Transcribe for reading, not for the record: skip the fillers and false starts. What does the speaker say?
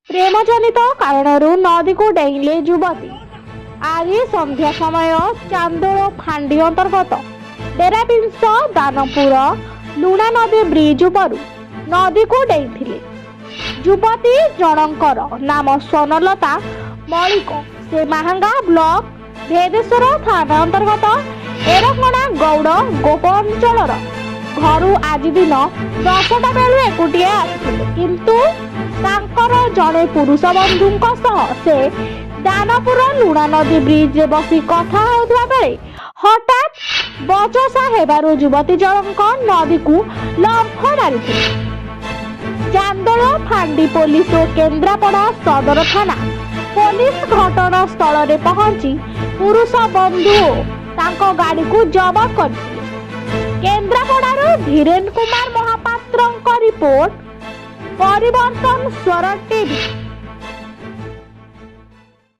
ପ୍ରେମଜନିତ କାରଣରୁ ନଦୀକୁ ଡେଇଁଲେ ଯୁବତୀ। ଆଜି ସନ୍ଧ୍ୟା ସମୟ ଚାନ୍ଦୋଳ ଫାଣ୍ଡି ଅନ୍ତର୍ଗତ ଡେରାବିଂଶ ଦାନପୁର ଲୁଣା ନଦୀ ବ୍ରିଜ ଉପରୁ ନଦୀକୁ ଡେଇଁଥିଲେ। ଯୁବତୀ ଜଣଙ୍କର ନାମ ସ୍ୱର୍ଣ୍ଣଲତା ମଳିକ। ସେ ମାହାଙ୍ଗା ବ୍ଲକ ଭେଦେଶ୍ୱର ଥାନା ଅନ୍ତର୍ଗତ ଏରକଣା ଗୌଡ଼ ଗୋପ ଅଞ୍ଚଳର ଘରୁ ଆଜି ଦିନ 10ଟା ବେଳୁ ଏକୁଟିଆ ଆସିଥିଲେ, କିନ୍ତୁ ତାଙ୍କର ଜଣେ ପୁରୁଷ ବନ୍ଧୁଙ୍କ ସହ ସେ ଦାନପୁର ଲୁଣା ନଦୀ ବ୍ରିଜରେ ବସି କଥା ହେଉଥିବା ବେଳେ ହଠାତ୍ ବଚସା ହେବାରୁ ଯୁବତୀ ଜଣଙ୍କ ନଦୀକୁ ଲମ୍ଫ ମାରିଥିଲେ। ଚାନ୍ଦୋଳ ଫାଣ୍ଡି ପୋଲିସ ଓ କେନ୍ଦ୍ରାପଡ଼ା ସଦର ଥାନା ପୋଲିସ ଘଟଣାସ୍ଥଳରେ ପହଞ୍ଚି ପୁରୁଷ ବନ୍ଧୁ ଓ ତାଙ୍କ ଗାଡ଼ିକୁ ଜବତ କରିଥିଲେ। କେନ୍ଦ୍ରାପଡ଼ାରୁ ଧୀରେନ କୁମାର ମହାପାତ୍ରଙ୍କ ରିପୋର୍ଟ, ପରିବର୍ତ୍ତନ ସ୍ୱର ଟିଭି।